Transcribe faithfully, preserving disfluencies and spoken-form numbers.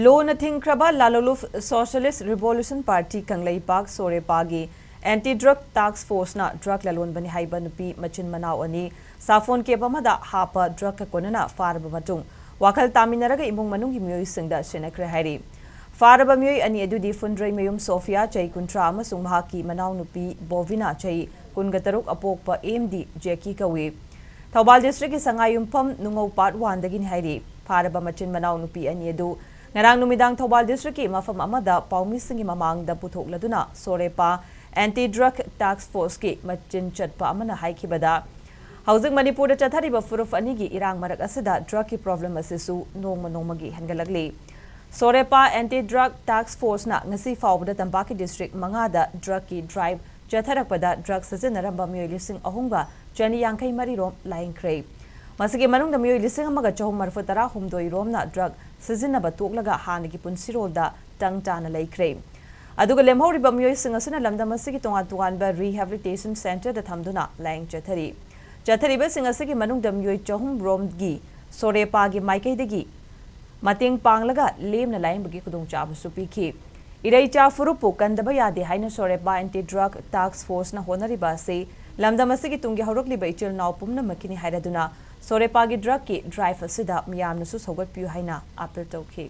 ꯂꯣꯅ ꯊꯤꯡꯈ꯭ꯔꯕ ꯂꯥꯂꯣꯂꯨꯞ socialist revolution party ꯀꯪꯂꯩꯄꯥꯛ ꯁꯣꯔꯦꯄꯥꯒꯤ ꯑꯦꯟꯇꯤ ꯗ꯭ꯔꯒ ꯇꯥꯛꯁ ꯐꯣꯔꯁꯅ ꯗ꯭ꯔꯒ ꯂꯂꯣꯟꯕꯅꯤ ꯍꯥꯏꯕ ꯅꯨꯄꯤ ꯃꯆꯤꯟ ꯃꯅꯥꯎ ꯑꯅꯤ ꯁꯥꯐꯣꯟ ꯀꯦꯞ ꯑꯃꯗ ꯍꯥꯞꯄ ꯗ꯭ꯔꯒꯀ ꯀꯣꯟꯅꯅ ꯐꯥꯔꯕ ꯃꯇꯨꯡ ꯋꯥꯈꯜ ꯇꯥꯃꯤꯟꯅꯔꯒ ꯏꯃꯨꯡ ꯃꯅꯨꯡꯒꯤ ꯃꯤꯑꯣꯏꯁꯤꯡꯗ ꯁꯤꯟꯅꯈ꯭ꯔꯦ ꯍꯥꯏꯔꯤ꯫ ꯐꯥꯔꯕ ꯃꯤꯑꯣꯏ ꯑꯅꯤ ꯑꯗꯨꯗꯤ ꯐꯨꯟꯗ꯭ꯔꯩꯃꯌꯨꯝ ꯁꯣꯐꯤꯌꯥ, ꯆꯍꯤ ꯀꯨꯟꯊ꯭ꯔꯥ, ꯑꯃꯁꯨꯡ ꯃꯍꯥꯛꯀꯤ ꯃꯅꯥꯎꯅꯨꯄꯤ ꯕꯣꯕꯤꯅꯥ, ꯆꯍꯤ ꯀꯨꯟꯒ ꯇꯔꯨꯛ, ꯑꯄꯣꯛꯄ ꯑꯦꯝ ꯗꯤ ꯖꯦꯀꯤ ꯀꯧꯏ꯫ ꯊꯧꯕꯥꯜ ꯗꯤꯁꯇ꯭ꯔꯤꯛꯀꯤ ꯁꯉꯥꯏꯌꯨꯝꯐꯝ ꯅꯨꯡꯉꯧ ꯄꯥꯔꯠ ꯋꯥꯟꯗꯒꯤꯅꯤ ꯍꯥꯏꯔꯤ꯫ ꯐꯥꯔꯕ ꯃꯆꯤꯟ ꯃꯅꯥꯎ ꯅꯨꯄꯤ ꯑꯅꯤ ꯑꯗꯨ ꯉꯔꯥꯡ ꯅꯨꯃꯤꯗꯥꯡ ꯊꯧꯕꯥꯜ ꯗꯤꯁꯇ꯭ꯔꯤꯛꯀꯤ ꯃꯐꯝ ꯑꯃꯗ ꯄꯥꯎꯃꯤꯁꯤꯡꯒꯤ ꯃꯃꯥꯡꯗ ꯄꯨꯊꯣꯛꯂꯗꯨꯅ ꯁꯣꯔꯦꯄꯥ ꯑꯦꯟꯇꯤ ꯗ꯭ꯔꯒ ꯇꯥꯛꯁ ꯐꯣꯔꯁꯀꯤ ꯃꯆꯤꯟ ꯆꯠꯄ ꯑꯃꯅ ꯍꯥꯏꯈꯤꯕꯗ, ꯍꯧꯖꯤꯛ ꯃꯅꯤꯄꯨꯔꯗ ꯆꯠꯊꯔꯤꯕ ꯐꯨꯔꯨꯞ ꯑꯅꯤꯒꯤ ꯏꯔꯥꯡ ꯃꯔꯛ ꯑꯁꯤꯗ ꯗ꯭ꯔꯒꯀꯤ ꯄ꯭ꯔꯣꯕ꯭ꯂꯦꯝ ꯑꯁꯤꯁꯨ ꯅꯣꯡꯃ ꯅꯣꯡꯃꯒꯤ ꯍꯦꯟꯒꯠꯂꯛꯂꯤ꯫ ꯁꯣꯔꯦꯄꯥ ꯑꯦꯟꯇꯤ ꯗ꯭ꯔꯒ ꯇꯥꯛꯁ ꯐꯣꯔꯁꯅ ꯉꯁꯤ ꯐꯥꯎꯕꯗ ꯇꯝꯄꯥꯛꯀꯤ ꯗꯤꯁꯇ꯭ꯔꯤꯛ ꯃꯉꯥꯗ ꯗ꯭ꯔꯒꯀꯤ ꯗ꯭ꯔꯥꯏꯚ ꯆꯠꯊꯔꯛꯄꯗ ꯗ꯭ꯔꯒ ꯁꯤꯖꯤꯟꯅꯔꯝꯕ ꯃꯤꯑꯣꯏ ꯂꯤꯁꯤꯡ ꯑꯍꯨꯝꯒ ꯆꯅꯤ ꯌꯥꯡꯈꯩ ꯃꯔꯤ ꯔꯣꯝ ꯂꯥꯏꯌꯦꯡꯈ꯭ꯔꯦ꯫ ꯃꯁꯤꯒꯤ ꯃꯅꯨꯡꯗ ꯃꯤꯑꯣꯏ ꯂꯤꯁꯤꯡ ꯑꯃꯒ ꯆꯍꯨꯝ ꯃꯔꯤꯐꯨ ꯇꯔꯥ ꯍꯨꯝꯗꯣꯏ ꯔꯣꯝꯅ ꯗ꯭ꯔꯒ ꯁꯤꯖꯤꯟꯅꯕ ꯇꯣꯛꯂꯒ ꯍꯥꯟꯅꯒꯤ ꯄꯨꯟꯁꯤꯔꯣꯜꯗ ꯇꯪ ꯇꯥꯅ ꯂꯩꯈ꯭ꯔꯦ꯫ ꯑꯗꯨꯒ ꯂꯦꯝꯍꯧꯔꯤꯕ ꯃꯤꯑꯣꯏꯁꯤꯡ ꯑꯁꯤꯅ ꯂꯝꯗꯝ ꯑꯁꯤꯒꯤ ꯇꯣꯉꯥꯟ ꯇꯣꯉꯥꯟꯕ ꯔꯤꯍꯦꯕꯤꯂꯤꯇꯦꯁꯟ ꯁꯦꯟꯇꯔꯗ ꯊꯝꯗꯨꯅ ꯂꯥꯌꯦꯡ ꯆꯠꯊꯔꯤ꯫ ꯆꯠꯊꯔꯤꯕꯁꯤꯡ ꯑꯁꯤꯒꯤ ꯃꯅꯨꯡꯗ ꯃꯤꯑꯣꯏ ꯆꯍꯨꯝ ꯔꯣꯝꯒꯤ ꯁꯣꯔꯦꯄꯥꯒꯤ ꯃꯥꯏꯀꯩꯗꯒꯤ ꯃꯇꯦꯡ ꯄꯥꯡꯂꯒ ꯂꯦꯝꯅ ꯂꯥꯌꯦꯡꯕꯒꯤ ꯈꯨꯗꯣꯡꯆꯥꯕꯁꯨ ꯄꯤꯈꯤ꯫ ꯏꯔꯩꯆꯥ ꯐꯨꯔꯨꯞꯄꯨ ꯀꯟꯗꯕ ꯌꯥꯗꯦ ꯍꯥꯏꯅ ꯁꯣꯔꯦꯄꯥ ꯑꯦꯟꯇꯤ ꯗ꯭ꯔꯒ ꯇꯥꯛꯁ ꯐꯣꯔꯁꯅ ꯍꯣꯠꯅꯔꯤꯕ ꯑꯁꯤ ꯂꯝꯗꯝ ꯑꯁꯤꯒꯤ ꯇꯨꯡꯒꯤ ꯍꯧꯔꯛꯂꯤꯕ ꯏꯆꯤꯜ ꯏꯅꯥꯎ ꯄꯨꯝꯅꯃꯛꯀꯤꯅꯤ ꯍꯥꯏꯔꯗꯨꯅ ꯁꯣꯔꯦꯄꯥꯒꯤ ꯗ꯭ꯔꯒꯀꯤ ꯗ꯭ꯔꯥꯏꯚ ꯑꯁꯤꯗ ꯃꯤꯌꯥꯝꯅꯁꯨ ꯁꯧꯒꯠꯄꯤꯌꯨ ꯍꯥꯏꯅ ꯑꯥꯄꯤꯜ ꯇꯧꯈꯤ꯫